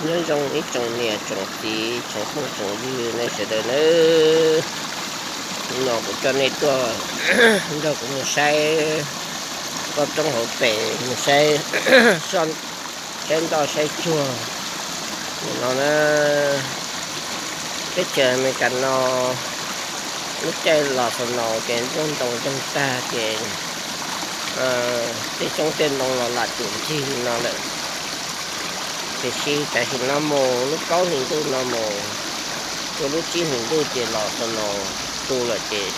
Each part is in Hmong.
Nyob zoo ib tsoom niam tsoom txiv tsoom phooj tsoom ywg nej sawv daws nawb. Hnub no kuv coj nej tuaj nrog kuv mus saib toj roob hauv pes, mus saib, saib ntoj saib tsuag no na. Teb chaws Amelikas no lub caij los snow ces nruab ntoo yoog tag ces tej xyoob tej ntoo los lam cum ncig li no lawm. Tiam sis tam sim no mus lub plaub hlis ntuj no mus rau lub tsib hlis ntuj ces los snow tu lawm ces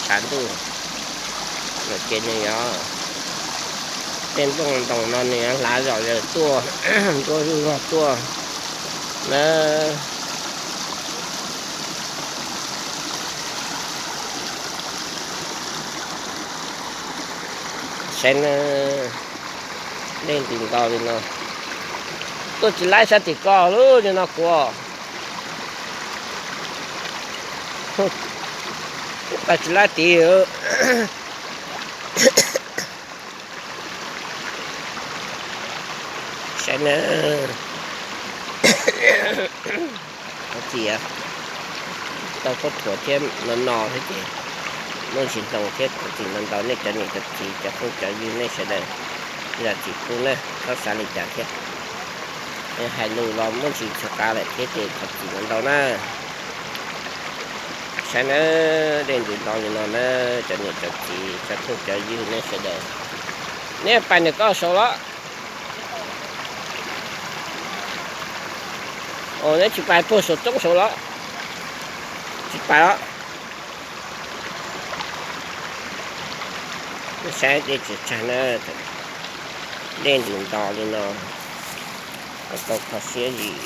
tshav ntuj lawm ces nws yog tej nplooj ntoos no nws yuav hlav zom zaws tuaj, nruab zuj zog tuaj na. Saib na, dej ntws nto li no. Tuaj tsis laib sab tim ko lub li no kuv, tuaj tsis laib tid. Saib na, thov txim, tau khaub thuas thiab no no thiab ces muaj ntsis ntoo thiab, thov txim ntau ntau nej cov niam cov txiv cov phooj cov ywg nej sawv daws zam txim pub na, txhob xav li cas thiab. Hais lus los muaj ntsis txhua qab lawm thiab ces thov txim ntau ntau na. Saib na, dej ntws nto li no na, cov niam cov txiv cov phooj cov ywg nej sawv daws. Neb pais ntawm ko saud los? Neb tsis pais puag saum roob saud los? Tsis pais los? Saib dej tsis tsag na, dej ntws nto li no, tau kho siab zim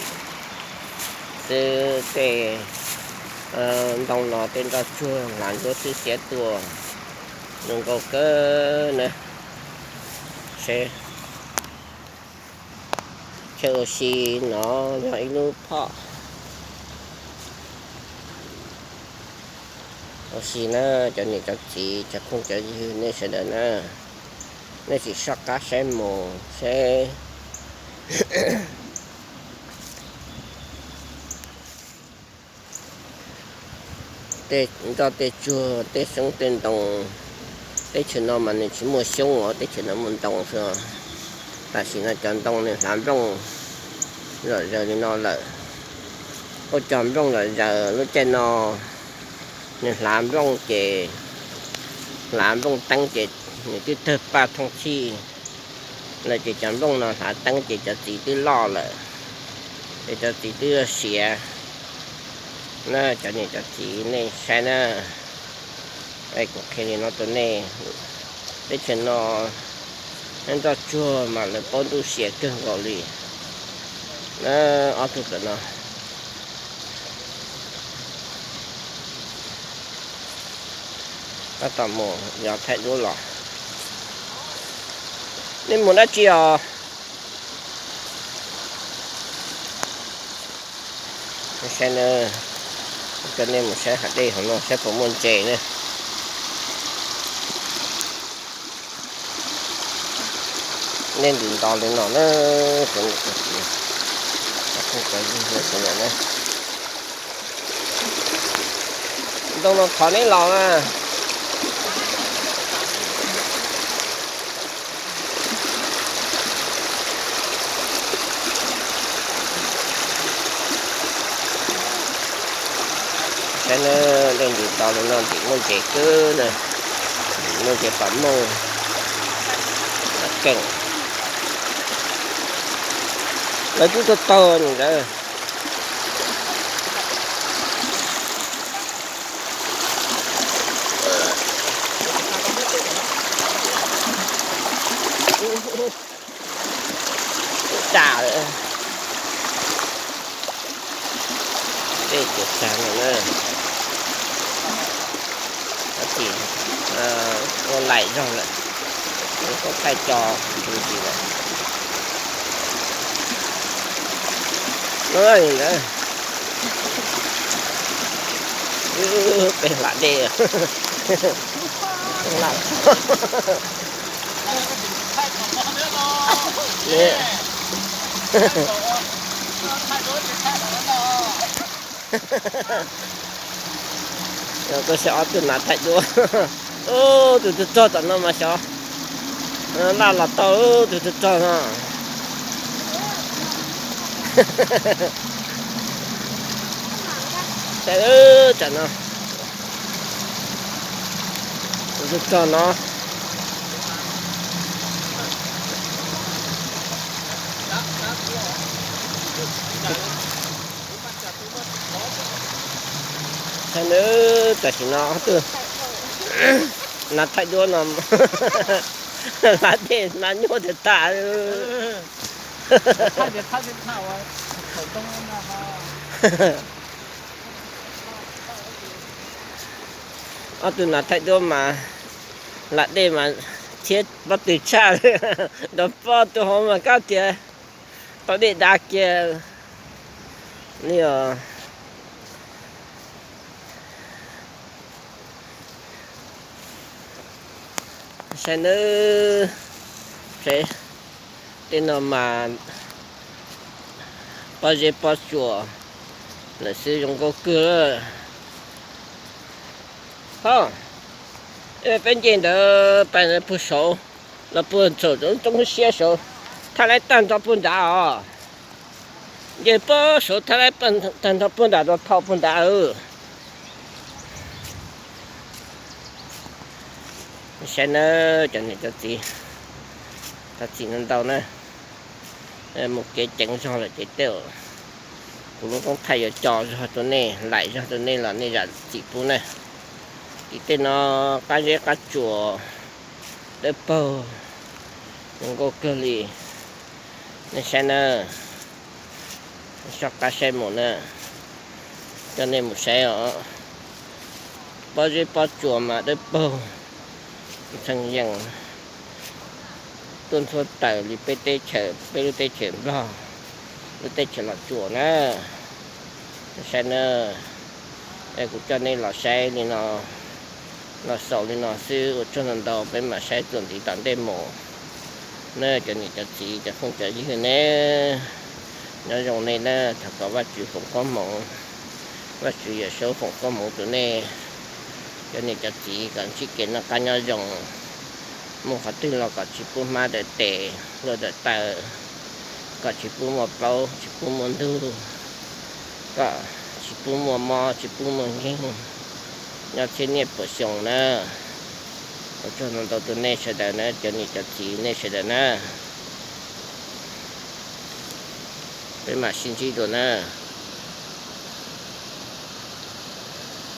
xwb. Tej ntoo no tej nroj tsuag hlav nruab xwb xiab tuaj, zoo nkauj kawg na. Seb, chaw ua si no yog ib lub phom ua si na, cov niam cov txiv cov phooj cov ywg nej sawv daws na, nej sim soj qab saib mus seb tej nroj tej tsuag tej xyoob tej ntoo. Teb chaws no mas nws tsis muaj xyoob os, teb chaws no muaj ntoo xwb. Tam sim no cov ntoo nws hlav nplooj zom zaws li no lawm. Ua cov nplooj zom zaws lub caij no nws hlav nplooj ces, hlav nplooj teeb ces nws twb tawg paj thooj txhij lawm ces cov nplooj no hlav teeb ces cov txiv twb loj lawm, ces cov txiv twb yuav siav na. Cov niam cov txiv nej saib na, kuv qhia li no rau nej, teb chaws no nroj tsuag mas lawv paub ntuj xiam kawg nkaus li na. Ob tug ntawm no tab tom mus yos thaij duab los. Nej mus dab tsi os? Saib na, coj nej mus saib hav dej hauv no saib puas muaj ntses na. Dej ntws nto li no na, cov niam cov txiv, cov phooj cov ywg nej sawv daws na. Ntoo no thov neb los na. Saib na, dej ntws nto li no ntim muaj ntses kawg na, ntim muaj ntses pam mooj keej. Lawv twb tuaj taug ntawd. Tsa lawm. Dej tuaj tag no na. Tab sis ua laim zog lawm, kuv thaij co ntsis lawm. Ntawd, peb hla dej. Tuaj saib ob tug nas thaij duab. Ub, tus tug rog tom no mas xyov laj los tau ub, tus tug rog no. Saib tam no, tus tug rog no. Saib nawb, tam sim no ob tug nas thaij duab no, hlab dej hlab nyuaj tiag tas. Ob tug nas thaij duab mas hlab dej mas thiab pob tw tshaj li. Nrov pob tw hauv mas kab tias tau dej dav kiag li os. Saib nawb, tej no mas pob zeb pob tsuas lawm xwb, zoo nkauj kawg. Ho, peb nce ntawd pais puag saud los puag thaum roob siab saud, thaj laib tag nrho puag nrad os. Nce puag saud thaj laib tag nrho puag nrad rau thaum puag nrad. Saib nawb cov niam cov txiv, cov txiv ntau ntau na, mus kev ceev zog lawm ces tej zaum kuv lub koob thaij yuav co zog rau nej, laim zog rau nej los nej zam txim pub na. Tim tej no qab zeb qab tsuas dawb paug, zoo nkauj kawg li. Nej saib na, soj qab saib mus na, coj nej mus saib os. Pob zeb pob tsuas mas dawb paug, ntxhee yees, tuaj ntxhua taws li peb teb chaws, peb lub teb chaws Nplog, lub teb chaws Los Tsuas na. Saib na, kuv coj nej los saib li no, los xaus li no xwb, ua tsaug ntau ntau, peb mam saib txuas ntxiv tom ntej mus na cov niam cov txiv cov phooj cov ywg ne. Nyob zoo nej na, thov kom Vajtswv foom koob hmoov, Vajtswv Yawm Saub foom koob hmoov rau nej cov niam cov txiv kom ntsib kev noj qab nyob zoo, mus qhov twg los kom tsis pub hmab dawm tes luag dawm taw, kom tsis pub muaj plaub tsis pub muaj ntug, kom tsis pub muaj mob tsis pub muaj nkeeg, nyob txhiab niaj puas xyoo na. Ua tsaug ntau ntau rau nej sawv daws na, cov niam cov txiv nej sawv daws na. Peb mam sib ntsib dua na.